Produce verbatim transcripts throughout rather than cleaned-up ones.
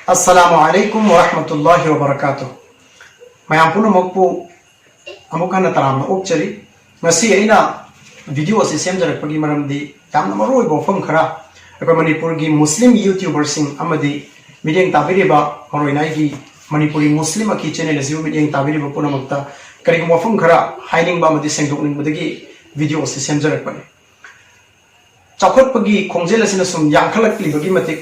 Assalamu alaikum warahmatullahi wabarakatuh. ꯃꯌꯥꯝ ꯄꯨꯝꯅꯃꯛꯄꯨ ꯑꯃꯨꯛ ꯍꯟꯅ ꯇꯔꯥꯝꯅ ꯑꯣꯛꯆꯔꯤ꯫ ꯉꯁꯤ ꯑꯩꯅ video ꯑꯁꯤ ꯁꯦꯝꯖꯔꯛꯄꯒꯤ ꯃꯔꯝꯗꯤ ꯌꯥꯝꯅ ꯃꯔꯨꯑꯣꯏꯕ ꯋꯥꯐꯝ ꯈꯔ ꯑꯩꯈꯣꯏ ꯃꯅꯤꯄꯨꯔꯒꯤ Muslim YouTuberꯁꯤꯡ ꯑꯃꯗꯤ ꯃꯤꯠꯌꯦꯡ ꯇꯥꯕꯤꯔꯤꯕ, ꯃꯔꯨꯑꯣꯏꯅ ꯑꯩꯒꯤ ꯃꯅꯤꯄꯨꯔꯤ Muslim ꯑꯀꯤ channel ꯑꯁꯤꯕꯨ ꯃꯤꯠꯌꯦꯡ ꯇꯥꯕꯤꯔꯤꯕ ꯄꯨꯝꯅꯃꯛꯇ ꯀꯔꯤꯒꯨꯝꯕ ꯋꯥꯐꯝ ꯈꯔ ꯍꯥꯏꯅꯤꯡꯕ ꯑꯃꯗꯤ ꯁꯦꯡꯗꯣꯛꯅꯤꯡꯕꯗꯒꯤ video ꯑꯁꯤ ꯁꯦꯝꯖꯔꯛꯄꯅꯤ꯫ ꯆꯥꯎꯈꯠꯄꯒꯤ ꯈꯣꯡꯖꯦꯜ ꯑꯁꯤꯅ ꯁꯨꯝ ꯌꯥꯡꯈꯠꯂꯛꯂꯤꯕꯒꯤ ꯃꯇꯤꯛ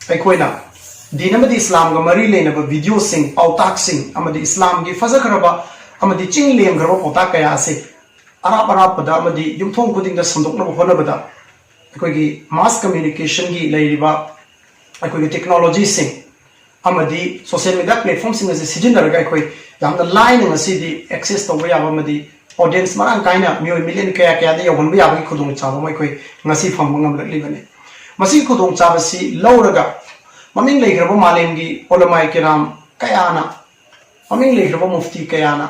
ꯑꯩꯈꯣꯏꯅ ꯗꯤꯟ ꯑꯃꯗꯤ ꯏꯁꯂꯥꯝꯒ ꯃꯔꯤ ꯂꯩꯅꯕ videoꯁꯤꯡ, ꯄꯥꯎꯇꯥꯛꯁꯤꯡ ꯑꯃꯗꯤ ꯏꯁꯂꯥꯝꯒꯤ ꯐꯖꯈ꯭ꯔꯕ ꯑꯃꯗꯤ ꯆꯤꯡ ꯂꯦꯝꯈ꯭ꯔꯕ ꯄꯥꯎꯇꯥꯛ ꯀꯌꯥ ꯑꯁꯤ ꯑꯔꯥꯞ ꯑꯔꯥꯞꯄꯗ ꯑꯃꯗꯤ ꯌꯨꯝꯊꯣꯡ ꯈꯨꯗꯤꯡꯗ ꯁꯟꯗꯣꯛꯅꯕ ꯍꯣꯠꯅꯕꯗ ꯑꯩꯈꯣꯏꯒꯤ mass communicationꯒꯤ ꯂꯩꯔꯤꯕ ꯑꯩꯈꯣꯏꯒꯤ technologyꯁꯤꯡ ꯑꯃꯗꯤ social media platformꯁꯤꯡ ꯑꯁꯤ ꯁꯤꯖꯤꯟꯅꯔꯒ ꯑꯩꯈꯣꯏ ꯌꯥꯝꯅ ꯂꯥꯏꯅ ꯉꯁꯤꯗꯤ access ꯇꯧꯕ ꯌꯥꯕ ꯑꯃꯗꯤ audience ꯃꯔꯥꯡ ꯀꯥꯏꯅ ꯃꯤꯑꯣꯏ million ꯀꯌꯥ ꯀꯌꯥꯗ ꯌꯧꯍꯟꯕ ꯌꯥꯕꯒꯤ ꯈꯨꯗꯣꯡꯆꯥꯕ ꯑꯃ ꯑꯩꯈꯣꯏ ꯉꯁꯤ ꯐꯪꯕ ꯉꯝꯂꯛꯂꯤꯕꯅꯤ꯫ ꯃꯁꯤꯒꯤ ꯈꯨꯗꯣꯡꯆꯥꯕꯁꯤ ꯂꯧꯔꯒ ꯃꯃꯤꯡ ꯂꯩꯈ꯭ꯔꯕ ꯃꯥꯂꯦꯝꯒꯤ ꯎꯂꯃꯥꯏ ꯀꯤꯔꯥꯝ ꯀꯌꯥꯅ, ꯃꯃꯤꯡ ꯂꯩꯈ꯭ꯔꯕ ꯃꯨꯐꯇꯤ ꯀꯌꯥꯅ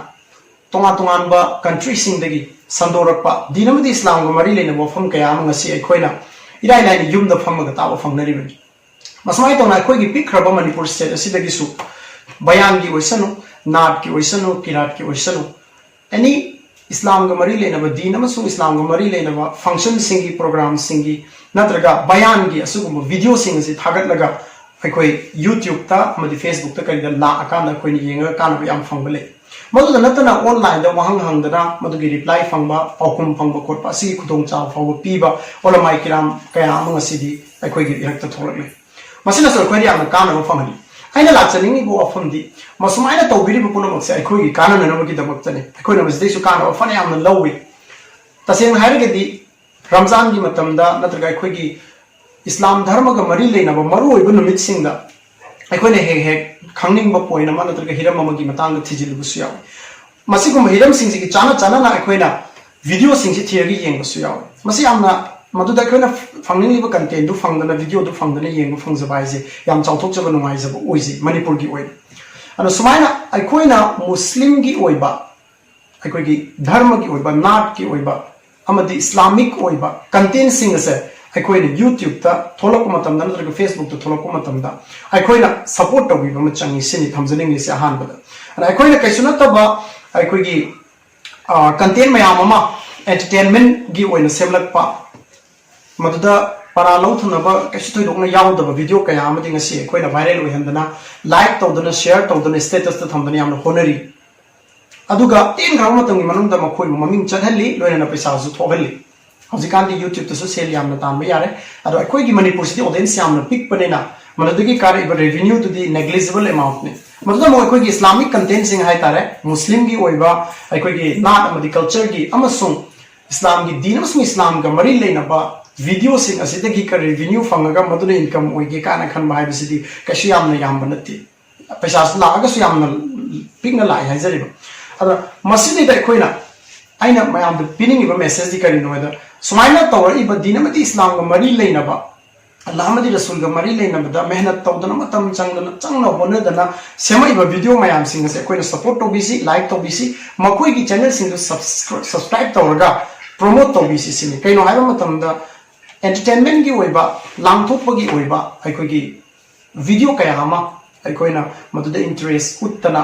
ꯇꯣꯉꯥꯟ ꯇꯣꯉꯥꯟꯕ countryꯁꯤꯡꯗꯒꯤ ꯁꯟꯗꯣꯔꯛꯄ ꯗꯤꯟ ꯑꯃꯗꯤ ꯏꯁꯂꯥꯝꯒ ꯃꯔꯤ ꯂꯩꯅꯕ ꯋꯥꯐꯝ ꯀꯌꯥ ꯑꯃ ꯉꯁꯤ ꯑꯩꯈꯣꯏꯅ ꯏꯔꯥꯏ ꯂꯥꯏꯅ ꯌꯨꯝꯗ ꯐꯝꯃꯒ ꯇꯥꯕ ꯐꯪꯅꯔꯤꯕꯅꯤ꯫ ꯃꯁꯨꯃꯥꯏꯅ ꯇꯧꯅ ꯑꯩꯈꯣꯏꯒꯤ ꯄꯤꯛꯈ꯭ꯔꯕ ꯃꯅꯤꯄꯨꯔ state ꯑꯁꯤꯗꯒꯤꯁꯨ ꯕꯌꯥꯟꯒꯤ ꯑꯣꯏꯁꯅꯨ, ꯅꯥꯠꯀꯤ ꯑꯣꯏꯁꯅꯨ, ꯀꯤꯔꯥꯠꯀꯤ ꯑꯣꯏꯁꯅꯨ, any ꯏꯁꯂꯥꯝꯒ ꯃꯔꯤ ꯂꯩꯅꯕ, ꯗꯤꯟ ꯑꯃꯁꯨꯡ ꯏꯁꯂꯥꯝꯒ ꯃꯔꯤ ꯂꯩꯅꯕ functionꯁꯤꯡꯒꯤ, programꯁꯤꯡꯒꯤ ꯅꯠꯇ꯭ꯔꯒ ꯕꯌꯥꯟꯒꯤ ꯑꯁꯤꯒꯨꯝꯕ videoꯁꯤꯡ ꯑꯁꯤ ꯊꯥꯒꯠꯂꯒ ꯑꯩꯈꯣꯏ YouTubeꯇ ꯑꯃꯗꯤ Facebookꯇ ꯀꯔꯤꯗ ꯂꯥꯛꯑꯀꯥꯟꯗ ꯑꯩꯈꯣꯏꯅ ꯌꯦꯡꯉꯒ ꯀꯥꯟꯅꯕ ꯌꯥꯝ ꯐꯪꯕ ꯂꯩ꯫ ꯃꯗꯨꯗ ꯅꯠꯇꯅ onlineꯗ ꯋꯥꯍꯪ ꯍꯪꯗꯅ ꯃꯗꯨꯒꯤ reply ꯐꯪꯕ, ꯄꯥꯎꯈꯨꯝ ꯐꯪꯕ ꯈꯣꯠꯄ ꯑꯁꯤꯒꯤ ꯈꯨꯗꯣꯡꯆꯥꯕ ꯐꯥꯎꯕ ꯄꯤꯕ ꯎꯂꯃꯥꯏ ꯀꯤꯔꯥꯝ ꯀꯌꯥ ꯑꯃ ꯉꯁꯤꯗꯤ ꯑꯩꯈꯣꯏꯒꯤ ꯏꯔꯛꯇ ꯊꯣꯛꯂꯛꯂꯤ꯫ ꯃꯁꯤꯅꯁꯨ ꯑꯩꯈꯣꯏꯗ ꯌꯥꯝꯅ ꯀꯥꯟꯅꯕ ꯐꯪꯍꯜꯂꯤ꯫ ꯑꯩꯅ ꯂꯥꯛꯆꯅꯤꯡꯉꯤꯕ ꯋꯥꯐꯝꯗꯤ ꯃꯁꯨꯃꯥꯏꯅ ꯇꯧꯕꯤꯔꯤꯕ ꯄꯨꯝꯅꯃꯛꯁꯦ ꯑꯩꯈꯣꯏꯒꯤ ꯀꯥꯟꯅꯅꯅꯕꯒꯤꯗꯃꯛꯇꯅꯤ꯫ ꯑꯩꯈꯣꯏꯅ ꯃꯁꯤꯗꯩꯁꯨ ꯀꯥꯟꯅꯕ ꯐꯅ ꯌꯥꯝꯅ ꯂꯧꯏ꯫ ꯇꯁꯦꯡꯅ ꯍꯥꯏꯔꯒꯗꯤ ꯔꯝꯖꯥꯟꯒꯤ ꯃꯇꯝꯗ ꯅꯠꯇ꯭ꯔꯒ ꯑꯩꯈꯣꯏꯒꯤ ꯏꯁꯂꯥꯝ ꯙꯔꯃꯒ ꯃꯔꯤ ꯂꯩꯅꯕ ꯃꯔꯨꯑꯣꯏꯕ ꯅꯨꯃꯤꯠꯁꯤꯡꯗ ꯑꯩꯈꯣꯏꯅ ꯍꯦꯛ ꯍꯦꯛ ꯈꯪꯅꯤꯡꯕ point ꯑꯃ ꯅꯠꯇ꯭ꯔꯒ ꯍꯤꯔꯝ ꯑꯃꯒꯤ ꯃꯇꯥꯡꯗ ꯊꯤꯖꯤꯜꯂꯨꯕꯁꯨ ꯌꯥꯎꯏ꯫ ꯃꯁꯤꯒꯨꯝꯕ ꯍꯤꯔꯝꯁꯤꯡꯁꯤꯒꯤ ꯆꯥꯅ ꯆꯥꯅꯅ ꯑꯩꯈꯣꯏꯅ videoꯁꯤꯡꯁꯤ ꯊꯤꯔꯒ ꯌꯦꯡꯕꯁꯨ ꯌꯥꯎꯏ꯫ ꯃꯁꯤ ꯌꯥꯝꯅ, ꯃꯗꯨꯗ ꯑꯩꯈꯣꯏꯅ ꯐꯪꯅꯤꯡꯂꯤꯕ contentꯗꯨ ꯐꯪꯗꯅ, videoꯗꯨ ꯐꯪꯗꯅ ꯌꯦꯡꯕ ꯐꯪꯖꯕ ꯍꯥꯏꯁꯦ ꯌꯥꯝ ꯆꯥꯎꯊꯣꯛꯆꯕ, ꯅꯨꯡꯉꯥꯏꯖꯕ ꯑꯣꯏꯖꯩ ꯃꯅꯤꯄꯨꯔꯒꯤ ꯑꯣꯏꯅ꯫ ꯑꯗꯣ ꯁꯨꯃꯥꯏꯅ ꯑꯩꯈꯣꯏꯅ Muslimꯒꯤ ꯑꯣꯏꯕ, ꯑꯩꯈꯣꯏꯒꯤ ꯙꯔꯃꯒꯤ ꯑꯣꯏꯕ, ꯅꯥꯠꯀꯤ ꯑꯣꯏꯕ ꯑꯃꯗꯤ Islamic ꯑꯣꯏꯕ contentꯁꯤꯡ ꯑꯁꯦ ꯑꯩꯈꯣꯏꯅ YouTube-ꯇ ꯊꯣꯛꯂꯛꯄ ꯃꯇꯝꯗ ꯅꯠꯇ꯭ꯔꯒ Facebook-ꯇ ꯊꯣꯛꯂꯛꯄ ꯃꯇꯝꯗ ꯑꯩꯈꯣꯏꯅ support ꯇꯧꯕꯤꯕ ꯑꯃ ꯆꯪꯉꯤ, ꯁꯤꯅꯤ ꯊꯝꯖꯅꯤꯡꯂꯤꯁꯦ ꯑꯍꯥꯟꯕꯗ꯫ ꯑꯗ ꯑꯩꯈꯣꯏꯅ ꯀꯩꯁꯨ ꯅꯠꯇꯕ ꯑꯩꯈꯣꯏꯒꯤ content ꯃꯌꯥꯝ ꯑꯃ entertainment-ꯒꯤ ꯑꯣꯏꯅ ꯁꯦꯝꯂꯛꯄ, ꯃꯗꯨꯗ ꯄꯔꯥ ꯂꯧꯊꯅꯕ ꯀꯩꯁꯨ ꯊꯣꯏꯗꯣꯛꯅ ꯌꯥꯎꯗꯕ video ꯀꯌꯥ ꯑꯃꯗꯤ ꯉꯁꯤ ꯑꯩꯈꯣꯏꯅ viral ꯑꯣꯏꯍꯟꯗꯅ, like ꯇꯧꯗꯅ, share ꯇꯧꯗꯅ, status-ꯇ ꯊꯝꯗꯅ ꯌꯥꯝꯅ ꯍꯣꯠꯅꯔꯤ꯫ ꯑꯗꯨꯒ ꯇꯦꯟꯈ꯭ꯔꯕ ꯃꯇꯝꯒꯤ ꯃꯅꯨꯡꯗ ꯃꯈꯣꯏꯕꯨ ꯃꯃꯤꯡ ꯆꯠꯍꯜꯂꯤ, ꯂꯣꯏꯅꯅ ꯄꯩꯁꯥꯁꯨ ꯊꯣꯛꯍꯜꯂꯤ꯫ ꯍꯧꯖꯤꯛꯀꯥꯟꯗꯤ YouTube-ꯇꯁꯨ ꯁꯦꯜ ꯌꯥꯝꯅ ꯇꯥꯟꯕ ꯌꯥꯔꯦ꯫ ꯑꯗꯣ ꯑꯩꯈꯣꯏꯒꯤ ꯃꯅꯤꯄꯨꯔꯁꯤꯗꯤ audience ꯌꯥꯝꯅ ꯄꯤꯛꯄꯅꯤꯅ ꯃꯗꯨꯗꯒꯤ ꯀꯥꯔꯛꯏꯕ revenue-ꯗꯨꯗꯤ negligible amount-ꯅꯤ꯫ ꯃꯗꯨꯗ ꯑꯃꯨꯛ ꯑꯩꯈꯣꯏꯒꯤ Islamic content-ꯁꯤꯡ ꯍꯥꯏꯇꯥꯔꯦ, ꯃꯨꯁꯂꯤꯝꯒꯤ ꯑꯣꯏꯕ, ꯑꯩꯈꯣꯏꯒꯤ ꯅꯥꯠ ꯑꯃꯗꯤ culture-ꯒꯤ ꯑꯃꯁꯨꯡ ꯏꯁꯂꯥꯝꯒꯤ ꯗꯤꯟ ꯑꯃꯁꯨꯡ ꯏꯁꯂꯥꯝꯒ ꯃꯔꯤ ꯂꯩꯅꯕ video-ꯁꯤꯡ ꯑꯁꯤꯗꯒꯤ ꯀꯔꯤ revenue ꯐꯪꯉꯒ ꯃꯗꯨꯅ income ꯑꯣꯏꯒꯦ ꯀꯥꯏꯅ ꯈꯟꯕ ꯍꯥꯏꯕꯁꯤꯗꯤ ꯀꯩꯁꯨ ꯌꯥꯝꯅ ꯌꯥꯝꯕ ꯅꯠꯇꯦ꯫ ꯄꯩꯁꯥꯁꯨ ꯂꯥꯛꯑꯒꯁꯨ ꯌꯥꯝꯅ ꯄꯤꯛꯅ ꯂꯥꯛꯑꯦ ꯍꯥꯏꯖꯔꯤꯕ꯫ ꯑꯗ ꯃꯁꯤꯗꯩꯗ ꯑꯩꯈꯣꯏꯅ, ꯑꯩꯅ ꯃꯌꯥꯝꯗ ꯄꯤꯅꯤꯡꯉꯤꯕ message-ꯗꯤ ꯀꯔꯤꯅꯣ ꯍꯥꯏꯗ, ꯁꯨꯃꯥꯏꯅ ꯇꯧꯔꯛꯏꯕ ꯗꯤꯟ ꯑꯃꯗꯤ ꯏꯁꯂꯥꯝꯒ ꯃꯔꯤ ꯂꯩꯅꯕ, ꯑꯜꯂꯥꯍ ꯑꯃꯗꯤ ꯔꯁꯨꯜꯒ ꯃꯔꯤ ꯂꯩꯅꯕꯗ ꯃꯦꯍꯅꯠ ꯇꯧꯗꯅ, ꯃꯇꯝ ꯆꯪꯗꯅ, ꯆꯪꯅ ꯍꯣꯠꯅꯗꯅ ꯁꯦꯝꯃꯛꯏꯕ video ꯃꯌꯥꯝꯁꯤꯡ ꯑꯁꯦ ꯑꯩꯈꯣꯏꯅ support ꯇꯧꯕꯤꯁꯤ, like ꯇꯧꯕꯤꯁꯤ, ꯃꯈꯣꯏꯒꯤ channel-ꯁꯤꯡꯗꯨ subscri-, subscribe ꯇꯧꯔꯒ promote ꯇꯧꯕꯤꯁꯤ ꯁꯤꯅꯤ꯫ ꯀꯩꯅꯣ ꯍꯥꯏꯕ ꯃꯇꯝꯗ entertainment-ꯒꯤ ꯑꯣꯏꯕ, ꯂꯥꯡꯊꯣꯛꯄꯒꯤ ꯑꯣꯏꯕ ꯑꯩꯈꯣꯏꯒꯤ video ꯀꯌꯥ ꯑꯃ ꯑꯩꯈꯣꯏꯅ ꯃꯗꯨꯗ interest ꯎꯠꯇꯅ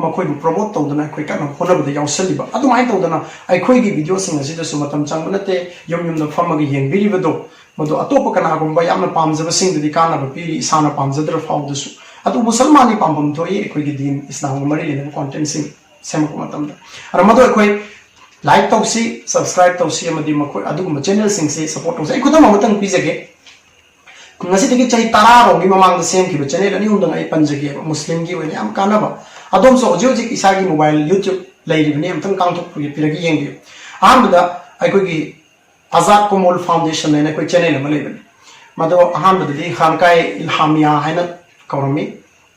ꯃꯈꯣꯏꯕꯨ promote ꯇꯧꯗꯅ ꯑꯩꯈꯣꯏ ꯀꯟꯅ ꯍꯣꯠꯅꯕꯗ ꯌꯥꯎꯁꯜꯂꯤꯕ꯫ ꯑꯗꯨꯃꯥꯏꯅ ꯇꯧꯗꯅ ꯑꯩꯈꯣꯏꯒꯤ video-ꯁꯤꯡ ꯑꯁꯤꯗꯁꯨ ꯃꯇꯝ ꯆꯪꯕ ꯅꯠꯇꯦ, ꯌꯨꯝ ꯌꯨꯝꯗ ꯐꯝꯃꯒ ꯌꯦꯡꯕꯤꯔꯤꯕꯗꯣ, ꯃꯗꯨ ꯑꯇꯣꯞꯄ ꯀꯅꯥꯒꯨꯝꯕ ꯌꯥꯝꯅ ꯄꯥꯝꯖꯕꯁꯤꯡꯗꯗꯤ ꯀꯥꯟꯅꯕ ꯄꯤꯔꯤ, ꯏꯁꯥꯅ ꯄꯥꯝꯖꯗ꯭ꯔ ꯐꯥꯎꯗꯁꯨ꯫ ꯑꯗꯨ ꯃꯨꯁꯜꯃꯥꯟꯒꯤ ꯄꯥꯝꯐꯝ ꯊꯣꯛꯏ ꯑꯩꯈꯣꯏꯒꯤ ꯗꯤꯟ ꯏꯁꯂꯥꯝꯒ ꯃꯔꯤ ꯂꯩꯅꯕ content-ꯁꯤꯡ ꯁꯦꯝꯃꯛꯄ ꯃꯇꯝꯗ꯫ ꯑꯗ ꯃꯗꯨ ꯑꯩꯈꯣꯏ like ꯇꯧꯁꯤ, subscribe ꯇꯧꯁꯤ, ꯑꯃꯗꯤ ꯃꯈꯣꯏ ꯑꯗꯨꯒꯨꯝꯕ channel-ꯁꯤꯡꯁꯤ support ꯇꯧꯁꯤ꯫ ꯑꯩ ꯈꯨꯗꯝ ꯑꯃꯇꯪ ꯄꯤꯖꯒꯦ꯫ ꯉꯁꯤꯗꯒꯤ ꯆꯍꯤ ꯇꯔꯥ ꯔꯣꯝꯒꯤ ꯃꯃꯥꯡꯗ ꯁꯦꯝꯈꯤꯕ channel ꯑꯅꯤ ꯑꯍꯨꯝꯗꯪ ꯑꯩ ꯄꯟꯖꯒꯦꯕ, ꯃꯨꯁꯂꯤꯝꯒꯤ ꯑꯣꯏꯅ ꯌꯥꯝ ꯀꯥꯟꯅꯕ꯫ ꯑꯗꯣꯝꯁꯨ ꯍꯧꯖꯤꯛ ꯍꯧꯖꯤꯛ ꯏꯁꯥꯒꯤ mobile YouTube ꯂꯩꯔꯤꯕꯅꯤ, ꯑꯝꯇꯪ ꯀꯥꯡꯊꯣꯛꯄꯤꯔꯒ ꯌꯦꯡꯕꯤꯌꯨ꯫ ꯑꯍꯥꯟꯕꯗ ꯑꯩꯈꯣꯏꯒꯤ ꯑꯖꯥꯗ ꯀꯣꯃꯣꯜ Foundation ꯍꯥꯏꯅ ꯑꯩꯈꯣꯏ channel ꯑꯃ ꯂꯩꯕꯅꯤ꯫ ꯃꯗꯣ ꯑꯍꯥꯟꯕꯗꯗꯤ ꯈꯥꯟꯀꯥꯏ ꯏꯜꯍꯥꯃꯤꯌꯥ ꯍꯥꯏꯅ ꯀꯧꯔꯝꯃꯤ꯫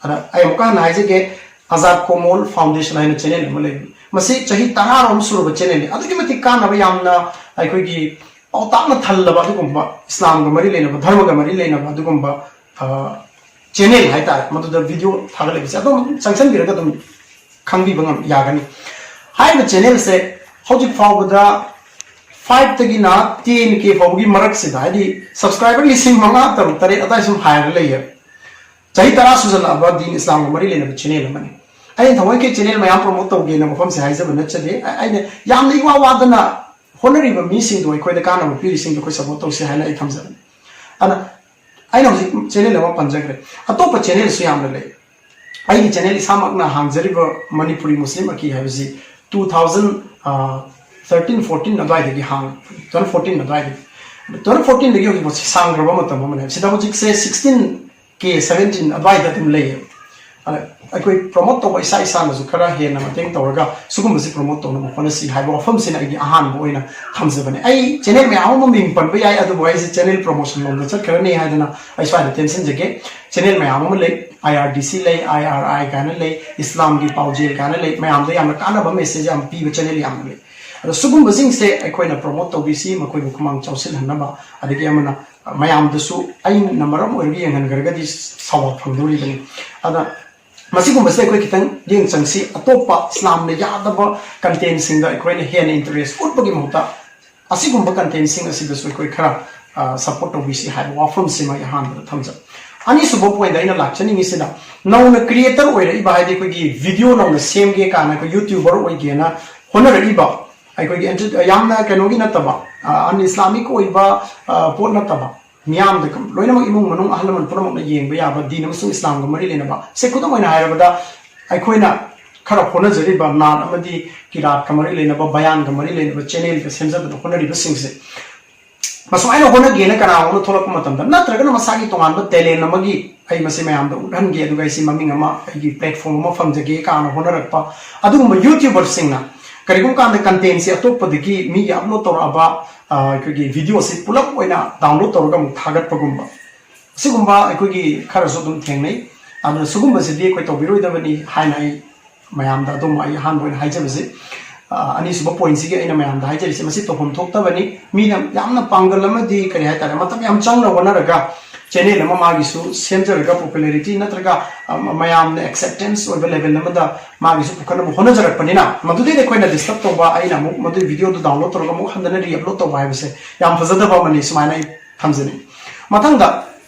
ꯑꯗ ꯑꯩ ꯑꯃꯨꯛꯀ ꯍꯟꯅ ꯍꯥꯏꯖꯒꯦ, ꯑꯖꯥꯗ ꯀꯣꯃꯣꯜ Foundation ꯍꯥꯏꯅ channel ꯑꯃ ꯂꯩꯕꯅꯤ꯫ ꯃꯁꯤ ꯆꯍꯤ ꯇꯔꯥ ꯔꯣꯝ ꯁꯨꯔꯕ channelꯅꯤ꯫ ꯑꯗꯨꯛꯀꯤ ꯃꯇꯤꯛ ꯀꯥꯟꯅꯕ, ꯌꯥꯝꯅ ꯑꯩꯈꯣꯏꯒꯤ ꯄꯥꯎꯇꯥꯛꯅ ꯊꯜꯂꯕ ꯑꯗꯨꯒꯨꯝꯕ, ꯏꯁꯂꯥꯝꯒ ꯃꯔꯤ ꯂꯩꯅꯕ, ꯙꯔꯃꯒ ꯃꯔꯤ ꯂꯩꯅꯕ ꯑꯗꯨꯒꯨꯝꯕ, ꯑ, channel ꯍꯥꯏꯇꯥꯔꯦ꯫ ꯃꯗꯨꯗ video ꯊꯥꯒꯠꯂꯛꯄꯁꯦ ꯑꯗꯨꯝ ꯆꯪꯁꯟꯕꯤꯔꯒ ꯑꯗꯨꯝ ꯈꯪꯕꯤꯕ ꯉꯝ-, ꯌꯥꯒꯅꯤ꯫ ꯍꯥꯏꯔꯤꯕ channelꯁꯦ ꯍꯧꯖꯤꯛ ꯐꯥꯎꯕꯗ ꯐꯥꯏꯚꯇꯒꯤꯅ ꯇꯦꯟ ꯀꯦ ꯐꯥꯎꯕꯒꯤ ꯃꯔꯛꯁꯤꯗ, ꯍꯥꯏꯗꯤ ꯁꯕꯁꯀ꯭ꯔꯥꯏꯕꯔ ꯂꯤꯁꯤꯡ ꯃꯉꯥ, ꯇꯔꯨꯛ, ꯇꯔꯦꯠ ꯑꯗꯨꯋꯥꯏ ꯁꯨꯝ ꯍꯥꯏꯔꯒ ꯂꯩꯌꯦꯕ꯫ ꯆꯍꯤ ꯇꯔꯥ ꯁꯨꯖꯜꯂꯛꯑꯕ ꯗꯤꯟ ꯏꯁꯂꯥꯝꯒ ꯃꯔꯤ ꯂꯩꯅꯕ ꯆꯦꯅꯦꯜ ꯑꯃꯅꯤ꯫ ꯑꯩꯅ ꯊꯑꯣꯏꯀꯤ ꯆꯦꯅꯦꯜ ꯃꯌꯥꯝ ꯄ꯭ꯔꯣꯃꯣꯠ ꯇꯧꯒꯦꯅ ꯃꯐꯝꯁꯦ ꯍꯥꯏꯖꯕ ꯅꯠꯆꯗꯦ꯫ ꯑ-, ꯑꯩꯅ ꯌꯥꯝꯅ ꯏꯋꯥ ꯋꯥꯗꯅ ꯍꯣꯠꯅꯔꯤꯕ ꯃꯤꯁꯤꯡꯗꯣ, ꯑꯩꯈꯣꯏꯗ ꯀꯥꯟꯅꯕ ꯄꯤꯔꯤꯁꯤꯡꯗꯣ ꯑꯩꯈꯣꯏ ꯁꯞꯄꯣꯔꯠ ꯇꯧꯁꯤ ꯍꯥꯏꯅ ꯑꯩ ꯊꯝꯖꯕꯅꯤ꯫ ꯑꯗ ꯑꯩꯅ ꯍꯧꯖꯤꯛ ꯆꯦꯅꯦꯜ ꯑꯃ ꯄꯟꯖꯈ꯭ꯔꯦ, ꯑꯇꯣꯞꯄ ꯆꯦꯅꯦꯜꯁꯨ ꯌꯥꯝꯅ ꯂꯩ꯫ ꯑꯩꯒꯤ ꯆꯦꯅꯦꯜ ꯏꯁꯥꯃꯛꯅ ꯍꯥꯡꯖꯔꯤꯕ ꯃꯅꯤꯄꯨꯔꯤ ꯃꯨꯁꯂꯤꯝ ꯑꯀꯤ ꯍꯥꯏꯕꯁꯤ two thousand thirteen fourteen ꯑꯗꯨꯋꯥꯏꯗꯒꯤ ꯍꯥꯡ, two thousand fourteen ꯑꯗꯨꯋꯥꯏꯗꯒꯤ, two thousand fourteen ꯗꯒꯤ ꯍꯧꯖꯤꯛ ꯐꯥꯎ ꯁꯥꯡꯈ꯭ꯔꯕ ꯃꯇꯝ ꯑꯃꯅꯦ꯫ ꯁꯤꯗ ꯍꯧꯖꯤꯛꯁꯦ sixteen K, seventeen ꯑꯗꯨꯋꯥꯏꯗ ꯑꯗꯨꯝ ꯂꯩꯌꯦꯕ꯫ ꯑꯗ ꯑꯩꯈꯣꯏ ꯄ꯭ꯔꯣꯃꯣꯠ ꯇꯧꯕ ꯏꯁꯥ ꯏꯁꯥꯅꯁꯨ ꯈꯔ ꯍꯦꯟꯅ ꯃꯇꯦꯡ ꯇꯧꯔꯒ ꯁꯤꯒꯨꯝꯕꯁꯤ ꯄ꯭ꯔꯣꯃꯣꯠ ꯇꯧꯅꯕ ꯍꯣꯠꯅꯁꯤ ꯍꯥꯏꯕ ꯋꯥꯐꯝꯁꯤꯅ ꯑꯩꯒꯤ ꯑꯍꯥꯟꯕ ꯑꯣꯏꯅ ꯊꯝꯖꯕꯅꯦ꯫ ꯑꯩ ꯆꯦꯅꯦꯜ ꯃꯌꯥꯝ ꯑꯃ ꯃꯤꯡ ꯄꯟꯕ ꯌꯥꯏ, ꯑꯗꯨꯕꯨ ꯑꯩꯁꯦ ꯆꯦꯅꯦꯜ ꯄ꯭ꯔꯣꯃꯣꯁꯟ ꯂꯣꯝꯗ ꯆꯠꯈ꯭ꯔꯅꯤ ꯍꯥꯏꯗꯅ ꯑꯩ ꯁ꯭ꯋꯥꯏꯗ ꯇꯦꯟꯁꯤꯟꯖꯒꯦ꯫ ꯆꯦꯅꯦꯜ ꯃꯌꯥꯝ ꯑꯃ ꯂꯩ, I R D C ꯂꯩ, I R I ꯀꯥꯏꯅ ꯂꯩ, ꯏꯁꯂꯥꯝꯒꯤ ꯄꯥꯎꯖꯦꯜ ꯀꯥꯏꯅ ꯂꯩ, ꯃꯌꯥꯝꯗ ꯌꯥꯝꯅ ꯀꯥꯟꯅꯕ ꯃꯦꯁꯦꯖ ꯌꯥꯝ ꯄꯤꯕ ꯆꯦꯅꯦꯜ ꯌꯥꯝꯅ ꯂꯩ꯫ ꯑꯗꯣ ꯁꯤꯒꯨꯝꯕꯁꯤꯡꯁꯦ ꯑꯩꯈꯣꯏꯅ ꯄ꯭ꯔꯣꯃꯣꯠ ꯇꯧꯕꯤꯁꯤ, ꯃꯈꯣꯏꯕꯨ ꯈꯨꯃꯥꯡ ꯆꯥꯎꯁꯤꯜꯍꯟꯅꯕ꯫ ꯑꯗꯒꯤ ꯑꯃꯅ ꯃꯌꯥꯝꯗꯁꯨ ꯑꯩꯅ ꯃꯔꯝ ꯑꯣꯏꯔꯒ ꯌꯦꯡꯍꯟꯈ꯭ꯔꯒꯗꯤ ꯁꯥꯋꯥ ꯐꯪꯗꯧꯔꯤꯕꯅꯤ꯫ ꯑꯗ ꯃꯁꯤꯒꯨꯝꯕꯁꯤꯗ ꯑꯩꯈꯣꯏ ꯈꯤꯇꯪ ꯌꯦꯡ ꯆꯪꯁꯤ꯫ ꯑꯇꯣꯞꯄ ꯏꯁꯂꯥꯝꯅ ꯌꯥꯗꯕ ꯀꯟꯇꯦꯟꯁꯤꯡꯗ ꯑꯩꯈꯣꯏꯅ ꯍꯦꯟꯅ ꯏꯟꯇꯔꯦꯁ ꯎꯠꯄꯒꯤ ꯃꯍꯨꯠꯇ ꯑꯁꯤꯒꯨꯝꯕ ꯀꯟꯇꯦꯟꯁꯤꯡ ꯑꯁꯤꯗꯁꯨ ꯑꯩꯈꯣꯏ ꯈꯔ, ꯑ, ꯁꯞꯄꯣꯔꯠ ꯇꯧꯕꯤꯁꯤ ꯍꯥꯏꯕ ꯋꯥꯐꯝꯁꯤꯃ ꯑꯩ ꯑꯍꯥꯟꯕꯗ ꯊꯝꯖꯩ꯫ ꯑꯅꯤꯁꯨꯕ ꯄꯣꯏꯟꯗ ꯑꯩꯅ ꯂꯥꯛꯆꯅꯤꯡꯉꯤꯁꯤꯅ, ꯅꯧꯅ ꯀ꯭ꯔꯤꯌꯦꯇꯔ ꯑꯣꯏꯔꯛꯏꯕ, ꯍꯥꯏꯗꯤ ꯑꯩꯈꯣꯏꯒꯤ ꯚꯤꯗꯤꯑꯣ ꯅꯧꯅ ꯁꯦꯝꯒꯦ ꯀꯥꯏꯅ, ꯑꯩꯈꯣꯏ ꯌꯨꯇ꯭ꯌꯨꯕꯔ ꯑꯣꯏꯒꯦꯅ ꯍꯣꯠꯅꯔꯛꯏꯕ, ꯑꯩꯈꯣꯏꯒꯤ ꯑꯦꯟꯇꯔ-, ꯌꯥꯝꯅ ꯀꯩꯅꯣꯒꯤ ꯅꯠꯇꯕ, ꯑ, ꯑꯟ ꯏꯁꯂꯥꯃꯤꯛ ꯑꯣꯏꯕ, ꯑ, ꯄꯣꯠ ꯅꯠꯇꯕ, ꯃꯤꯌꯥꯝꯗ ꯂꯣꯏꯅꯃꯛ, ꯏꯃꯨꯡ ꯃꯅꯨꯡ, ꯑꯍꯜ ꯂꯃꯟ ꯄꯨꯝꯅꯃꯛꯅ ꯌꯦꯡꯕ ꯌꯥꯕ, ꯗꯤꯟ ꯑꯃꯁꯨꯡ ꯏꯁꯂꯥꯝꯒ ꯃꯔꯤ ꯂꯩꯅꯕ, ꯁꯦ, ꯈꯨꯗꯝ ꯑꯣꯏꯅ ꯍꯥꯏꯔꯕꯗ, ꯑꯩꯈꯣꯏꯅ ꯈꯔ ꯍꯣꯠꯅꯖꯔꯤꯕ ꯅꯥꯠ ꯑꯃꯗꯤ ꯀꯤꯔꯥꯠꯀ ꯃꯔꯤ ꯂꯩꯅꯕ, ꯕꯌꯥꯟꯒ ꯃꯔꯤ ꯂꯩꯅꯕ ꯆꯦꯅꯦꯜꯒ ꯁꯦꯝꯖꯗꯅ ꯍꯣꯠꯅꯔꯤꯕꯁꯤꯡꯁꯦ, ꯃꯁꯨꯃꯥꯏꯅ ꯍꯣꯠꯅꯒꯦꯅ ꯀꯅꯥꯒꯨꯝꯕ ꯊꯣꯛꯂꯛꯄ ꯃꯇꯝꯗ, ꯅꯠꯇ꯭ꯔꯒꯅ ꯃꯁꯥꯒꯤ ꯇꯣꯉꯥꯟꯕ ꯇꯦꯂꯦꯟ ꯑꯃꯒꯤ, "ꯑꯩ ꯃꯁꯤ ꯃꯌꯥꯝꯗ ꯎꯠꯍꯟꯒꯦ, ꯑꯗꯨꯒ ꯑꯩꯁꯤ ꯃꯃꯤꯡ ꯑꯃ, ꯑꯩꯒꯤ ꯄ꯭ꯂꯦꯠꯐꯣꯝ ꯑꯃ ꯐꯪꯖꯒꯦ" ꯀꯥꯏꯅ ꯍꯣꯠꯅꯔꯛꯄ ꯑꯗꯨꯒꯨꯝꯕ ꯌꯨꯇ꯭ꯌꯨꯕꯔꯁꯤꯡꯅ ꯀꯔꯤꯒꯨꯝꯕ ꯀꯥꯟꯗ ꯀꯟꯇꯦꯟꯁꯤ ꯑꯇꯣꯞꯄꯗꯒꯤ ꯃꯤꯒꯤ ꯑꯞꯂꯣꯗ ꯇꯧꯔꯛꯑꯕ, ꯑ, ꯑꯩꯈꯣꯏꯒꯤ ꯚꯤꯗꯤꯑꯣꯁꯤ ꯄꯨꯂꯞ ꯑꯣꯏꯅ ꯗꯥꯎꯟꯂꯣꯗ ꯇꯧꯔꯒ ꯑꯃꯨꯛ ꯊꯥꯒꯠꯄꯒꯨꯝꯕ, ꯁꯤꯒꯨꯝꯕ ꯑꯩꯈꯣꯏꯒꯤ ꯈꯔꯁꯨ ꯑꯗꯨꯝ ꯊꯦꯡꯅꯩ꯫ ꯑꯗꯨꯅ ꯁꯤꯒꯨꯝꯕꯁꯤꯗꯤ ꯑꯩꯈꯣꯏ ꯇꯧꯕꯤꯔꯣꯏꯗꯕꯅꯤ ꯍꯥꯏꯅ ꯑꯩ ꯃꯌꯥꯝꯗ ꯑꯗꯨꯝ ꯑꯩ ꯑꯍꯥꯟꯕ ꯑꯣꯏꯅ ꯍꯥꯏꯖꯕꯁꯤ, ꯑ, ꯑꯅꯤꯁꯨꯕ ꯄꯣꯏꯟꯁꯤꯒꯤ ꯑꯩꯅ ꯃꯌꯥꯝꯗ ꯍꯥꯏꯖꯔꯤꯁꯦ, ꯃꯁꯤ ꯇꯧꯐꯝ ꯊꯣꯛꯇꯕꯅꯤ꯫ ꯃꯤꯅ ꯌꯥꯝꯅ ꯄꯥꯡꯒꯜ ꯑꯃꯗꯤ, ꯀꯔꯤ ꯍꯥꯏꯇꯥꯔꯦ, ꯃꯇꯝ ꯌꯥꯝ ꯆꯪꯅ ꯍꯣꯠꯅꯔꯒ ꯆꯦꯅꯦꯜ ꯑꯃ ꯃꯥꯒꯤꯁꯨ ꯁꯦꯝꯖꯔꯒ popularity ꯅꯠꯇ꯭ꯔꯒ ꯑ, ꯃꯌꯥꯝꯅ acceptance ꯑꯣꯏꯕ level ꯑꯃꯗ ꯃꯥꯒꯤꯁꯨ ꯄꯨꯈꯠꯅꯕ ꯍꯣꯠꯅꯖꯔꯛꯄꯅꯤꯅ, ꯃꯗꯨꯗꯩꯗ ꯑꯩꯈꯣꯏꯅ disturb ꯇꯧꯕ, ꯑꯩꯅ ꯑꯃꯨꯛ ꯃꯗꯨꯒꯤ video ꯗꯨ download ꯇꯧꯔꯒ ꯑꯃꯨꯛ ꯍꯟꯗꯅ re-upload ꯇꯧꯕ ꯍꯥꯏꯕꯁꯦ ꯌꯥꯝ ꯐꯖꯗꯕ ꯑꯃꯅꯤ, ꯁꯨꯃꯥꯏꯅ ꯑꯩ ꯊꯝꯖꯅꯤꯡꯉꯤ꯫ ꯃꯊꯪꯗ,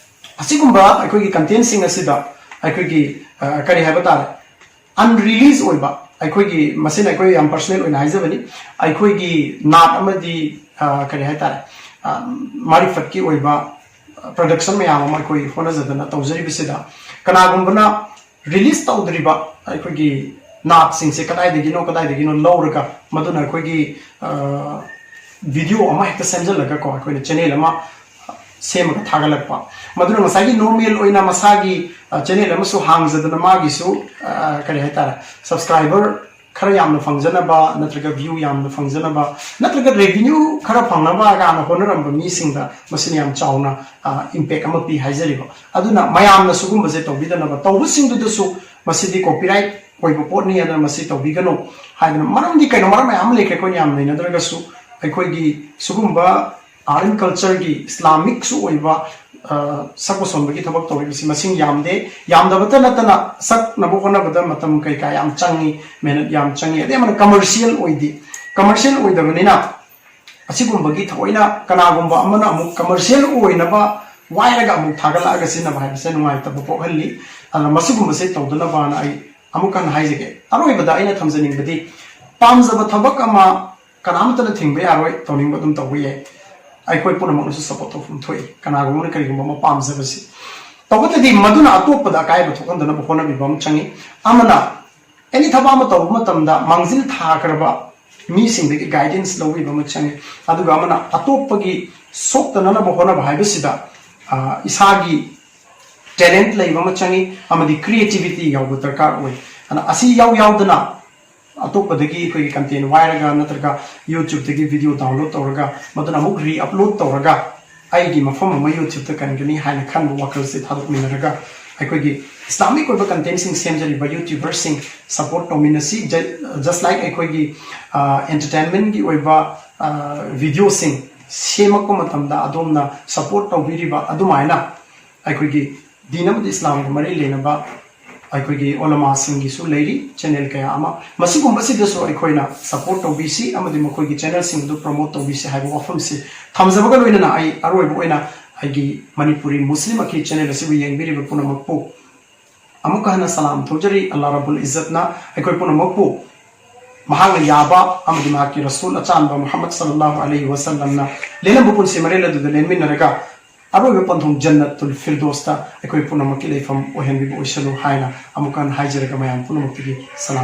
ꯑꯁꯤꯒꯨꯝꯕ ꯑꯩꯈꯣꯏꯒꯤ content ꯁꯤꯡ ꯑꯁꯤꯗ ꯑꯩꯈꯣꯏꯒꯤ ꯑ, ꯀꯔꯤ ꯍꯥꯏꯕ ꯇꯥꯔꯦ, unrelease ꯑꯣꯏꯕ, ꯑꯩꯈꯣꯏꯒꯤ, ꯃꯁꯤꯅ ꯑꯩꯈꯣꯏ ꯌꯥꯝ personal ꯑꯣꯏꯅ ꯍꯥꯏꯖꯕꯅꯤ, ꯑꯩꯈꯣꯏꯒꯤ ꯅꯥꯠ ꯑꯃꯗꯤ ꯑ, ꯀꯔꯤ ꯍꯥꯏ ꯇꯥꯔꯦ, ꯑ, ꯃꯥꯔꯤꯐꯠꯀꯤ ꯑꯣꯏꯕ production ꯃꯌꯥꯝ ꯑꯃ ꯑꯩꯈꯣꯏ ꯍꯣꯠꯅꯖꯗꯅ ꯇꯧꯖꯔꯤꯕꯁꯤꯗ, ꯀꯅꯥꯒꯨꯝꯕꯅ release ꯇꯧꯗ꯭ꯔꯤꯕ ꯑꯩꯈꯣꯏꯒꯤ ꯅꯥꯠꯁꯤꯡꯁꯦ ꯀꯗꯥꯏꯗꯒꯤꯅꯣ ꯀꯗꯥꯏꯗꯒꯤꯅꯣ ꯂꯧꯔꯒ ꯃꯗꯨꯅ ꯑꯩꯈꯣꯏꯒꯤ ꯑ, video ꯑꯃ ꯍꯦꯛꯇ ꯁꯦꯝꯖꯤꯜꯂꯒꯀꯣ, ꯑꯩꯈꯣꯏꯅ ꯆꯦꯅꯦꯜ ꯑꯃ ꯁꯦꯝꯃꯒ ꯊꯥꯒꯠꯂꯛꯄ, ꯃꯗꯨꯅ ꯉꯁꯥꯏꯒꯤ normal ꯑꯣꯏꯅ ꯃꯁꯥꯒꯤ ꯆꯦꯅꯦꯜ ꯑꯃꯁꯨ ꯍꯥꯡꯖꯗꯅ ꯃꯥꯒꯤꯁꯨ ꯑ, ꯀꯔꯤ ꯍꯥꯏꯇꯥꯔꯦ, subscriber ꯈꯔ ꯌꯥꯝꯅ ꯐꯪꯖꯅꯕ ꯅꯠꯇ꯭ꯔꯒ view ꯌꯥꯝꯅ ꯐꯪꯖꯅꯕ ꯅꯠꯇ꯭ꯔꯒ revenue ꯈꯔ ꯐꯪꯅꯕ ꯀꯥꯏꯅ ꯍꯣꯠꯅꯔꯝꯕ ꯃꯤꯁꯤꯡꯗ ꯃꯁꯤꯅ ꯌꯥꯝ ꯆꯥꯎꯅ ꯑ, impact ꯑꯃ ꯄꯤ ꯍꯥꯏꯖꯔꯤꯕ꯫ ꯑꯗꯨꯅ ꯃꯌꯥꯝꯅ ꯁꯤꯒꯨꯝꯕꯁꯦ ꯇꯧꯕꯤꯗꯅꯕ, ꯇꯧꯕꯁꯤꯡꯗꯨꯗꯁꯨ ꯃꯁꯤꯗꯤ copyright ꯑꯣꯏꯕ ꯄꯣꯠꯅꯤ, ꯑꯗꯨꯅ ꯃꯁꯤ ꯇꯧꯕꯤꯒꯅꯨ ꯍꯥꯏꯗꯅ, ꯃꯔꯝꯗꯤ ꯀꯩꯅꯣ, ꯃꯔꯝ ꯃꯌꯥꯝ ꯑꯃ ꯂꯩꯈ꯭ꯔꯦ, ꯑꯩꯈꯣꯏꯅ ꯌꯥꯝ ꯅꯩꯅꯗ꯭ꯔꯒꯁꯨ꯫ ꯑꯩꯈꯣꯏꯒꯤ ꯁꯤꯒꯨꯝꯕ art and culture ꯒꯤ Islamic ꯁꯨ ꯑꯣꯏꯕ ꯑ, ꯁꯛꯄ ꯁꯣꯟꯕꯒꯤ ꯊꯕꯛ ꯇꯧꯔꯤꯕꯁꯤ ꯃꯁꯤꯡ ꯌꯥꯝꯗꯦ꯫ ꯌꯥꯝꯗꯕꯇ ꯅꯠꯇꯅ ꯁꯛꯅꯕ ꯍꯣꯠꯅꯕꯗ ꯃꯇꯝ ꯀꯩꯀꯥ ꯌꯥꯝ ꯆꯪꯉꯤ, ꯃꯦꯍꯅꯠ ꯌꯥꯝ ꯆꯪꯉꯤ, ꯑꯗꯩ ꯑꯃꯅ commercial ꯑꯣꯏꯗꯦ꯫ Commercial ꯑꯣꯏꯗꯕꯅꯤꯅ ꯑꯁꯤꯒꯨꯝꯕꯒꯤ ꯊꯑꯣꯏꯅ ꯀꯅꯥꯒꯨꯝꯕ ꯑꯃꯅ ꯑꯃꯨꯛ commercial ꯑꯣꯏꯅꯕ ꯋꯥꯏꯔꯒ ꯑꯃꯨꯛ ꯊꯥꯒꯠꯂꯛꯑꯒ ꯁꯤꯖꯤꯟꯅꯕ ꯍꯥꯏꯕꯁꯦ ꯅꯨꯡꯉꯥꯏꯇꯕ ꯄꯣꯛꯍꯜꯂꯤ꯫ ꯑꯗꯨꯅ ꯃꯁꯤꯒꯨꯝꯕꯁꯦ ꯇꯧꯗꯅꯕꯅ ꯑꯩ ꯑꯃꯨꯛ ꯍꯟꯅ ꯍꯥꯏꯖꯒꯦ꯫ ꯑꯔꯣꯏꯕꯗ ꯑꯩꯅ ꯊꯝꯖꯅꯤꯡꯕꯗꯤ, ꯄꯥꯝꯖꯕ ꯊꯕꯛ ꯑꯃ ꯀꯅꯥꯃꯠꯇꯅ ꯊꯤꯡꯕ ꯌꯥꯔꯣꯏ, ꯇꯧꯅꯤꯡꯕ ꯑꯗꯨꯝ ꯇꯧꯕ ꯌꯥꯏ꯫ ꯑꯩꯈꯣꯏ ꯄꯨꯝꯅꯃꯛꯅꯁꯨ support ꯇꯧꯐꯝ ꯊꯣꯛꯏ, ꯀꯅꯥꯒꯨꯝꯕꯅ ꯀꯔꯤꯒꯨꯝꯕ ꯑꯃ ꯄꯥꯝꯖꯕꯁꯤ꯫ ꯇꯧꯕꯇꯗꯤ ꯃꯗꯨꯅ ꯑꯇꯣꯞꯄꯗ ꯑꯀꯥꯏꯕ ꯊꯣꯛꯍꯟꯗꯅꯕ ꯍꯣꯠꯅꯕꯤꯕ ꯑꯃ ꯆꯪꯉꯤ꯫ ꯑꯃꯅ any ꯊꯕꯛ ꯑꯃ ꯇꯧꯕ ꯃꯇꯝꯗ ꯃꯥꯡꯖꯤꯜ ꯊꯥꯈ꯭ꯔꯕ ꯃꯤꯁꯤꯡꯗꯒꯤ guidance ꯂꯧꯕꯤꯕ ꯑꯃ ꯆꯪꯉꯤ꯫ ꯑꯗꯨꯒ ꯑꯃꯅ ꯑꯇꯣꯞꯄꯒꯤ ꯁꯣꯛꯇꯅꯅꯕ ꯍꯣꯠꯅꯕ ꯍꯥꯏꯕꯁꯤꯗ, ꯑ, ꯏꯁꯥꯒꯤ talent ꯂꯩꯕ ꯑꯃ ꯆꯪꯉꯤ ꯑꯃꯗꯤ creativity ꯌꯥꯎꯕ ꯗꯔꯀꯥꯔ ꯑꯣꯏ꯫ ꯑꯗꯨꯅ ꯑꯁꯤ ꯌꯥꯎ ꯌꯥꯎꯗꯅ ꯑꯇꯣꯞꯄꯗꯒꯤ ꯑꯩꯈꯣꯏꯒꯤ content ꯋꯥꯏꯔꯒ ꯅꯠꯇ꯭ꯔꯒ YouTube ꯇꯒꯤ video download ꯇꯧꯔꯒ ꯃꯗꯨꯅ ꯑꯃꯨꯛ re-upload ꯇꯧꯔꯒ ꯑꯩꯒꯤ ꯃꯐꯝ ꯑꯃ YouTube ꯇ ꯀꯟꯒꯅꯤ ꯍꯥꯏꯅ ꯈꯟꯕ ꯋꯥꯈꯜꯁꯦ ꯊꯥꯗꯣꯛꯃꯤꯟꯅꯔꯒ ꯑꯩꯈꯣꯏꯒꯤ Islamic ꯑꯣꯏꯕ content ꯁꯤꯡ ꯁꯦꯝꯖꯔꯤꯕ YouTuber ꯁꯤꯡ support ꯇꯧꯃꯤꯟꯅꯁꯤ꯫ Ju-, just like ꯑꯩꯈꯣꯏꯒꯤ, ꯑ, entertainment ꯀꯤ ꯑꯣꯏꯕ, ꯑ, video ꯁꯤꯡ ꯁꯦꯝꯃꯛꯄ ꯃꯇꯝꯗ ꯑꯗꯣꯝꯅ support ꯇꯧꯕꯤꯔꯤꯕ ꯑꯗꯨꯃꯥꯏꯅ ꯑꯩꯈꯣꯏꯒꯤ ꯗꯤꯟ ꯑꯃꯗꯤ ꯏꯁꯂꯥꯝꯒ ꯃꯔꯤ ꯂꯩꯅꯕ ꯑꯩꯈꯣꯏꯒꯤ ꯑꯣꯂꯃꯥꯁꯤꯡꯒꯤꯁꯨ ꯂꯩꯔꯤ ꯆꯦꯅꯦꯜ ꯀꯌꯥ ꯑꯃ꯫ ꯃꯁꯤꯒꯨꯝꯕꯁꯤꯗꯁꯨ ꯑꯩꯈꯣꯏꯅ ꯁꯄꯣꯔꯠ ꯇꯧꯕꯤꯁꯤ ꯑꯃꯗꯤ ꯃꯈꯣꯏꯒꯤ ꯆꯦꯅꯦꯜꯁꯤꯡ ꯑꯗꯨ ꯄ꯭ꯔꯣꯃꯣꯠ ꯇꯧꯕꯤꯁꯤ ꯍꯥꯏꯕ ꯋꯥꯐꯝꯁꯤ ꯊꯝꯖꯕꯒ ꯂꯣꯏꯅꯅ, ꯑꯩ ꯑꯔꯣꯏꯕ ꯑꯣꯏꯅ ꯑꯩꯒꯤ ꯃꯅꯤꯄꯨꯔꯤ ꯃꯨꯁꯂꯤꯝ ꯑꯀꯤ ꯆꯦꯅꯦꯜ ꯑꯁꯤꯕꯨ ꯌꯦꯡꯕꯤꯔꯤꯕ ꯄꯨꯝꯅꯃꯛꯄꯨ ꯑꯃꯨꯛꯀ ꯍꯟꯅ ꯁꯂꯥꯝ ꯊꯧꯖꯔꯤ꯫ ꯑꯜꯂꯥ ꯔꯕꯨꯜ ꯏꯖꯠꯅ ꯑꯩꯈꯣꯏ ꯄꯨꯝꯅꯃꯛꯄꯨ ꯃꯍꯥꯛꯅ ꯌꯥꯕ ꯑꯃꯗꯤ ꯃꯍꯥꯛꯀꯤ ꯔꯁꯨꯜ ꯑꯆꯥꯟꯕ ꯃꯨꯍꯝꯃꯗ ꯁꯜꯂꯜꯂꯥꯍꯨ ꯑꯂꯩꯍꯤ ꯋꯥꯁꯜꯂꯝꯅ ꯂꯦꯜꯂꯝꯕ ꯄꯨꯟꯁꯤ ꯃꯔꯦꯜ ꯑꯗꯨꯗ ꯂꯦꯟꯃꯤꯟꯅꯔꯒ ꯑꯔꯣꯏꯕ ꯄꯟꯊꯨꯡ ꯖꯟꯅꯇꯨꯜ ꯐꯤꯔꯗꯣꯁꯇ ꯑꯩꯈꯣꯏ ꯄꯨꯝꯅꯃꯛꯀꯤ ꯂꯩꯐꯝ ꯑꯣꯏꯍꯟꯕꯤꯕ ꯑꯣꯏꯁꯅꯨ ꯍꯥꯏꯅ ꯑꯃꯨꯛꯀ ꯍꯟꯅ ꯍꯥꯏꯖꯔꯒ ꯃꯌꯥꯝ ꯄꯨꯝꯅꯃꯛꯇꯒꯤ ꯁꯂꯥꯝ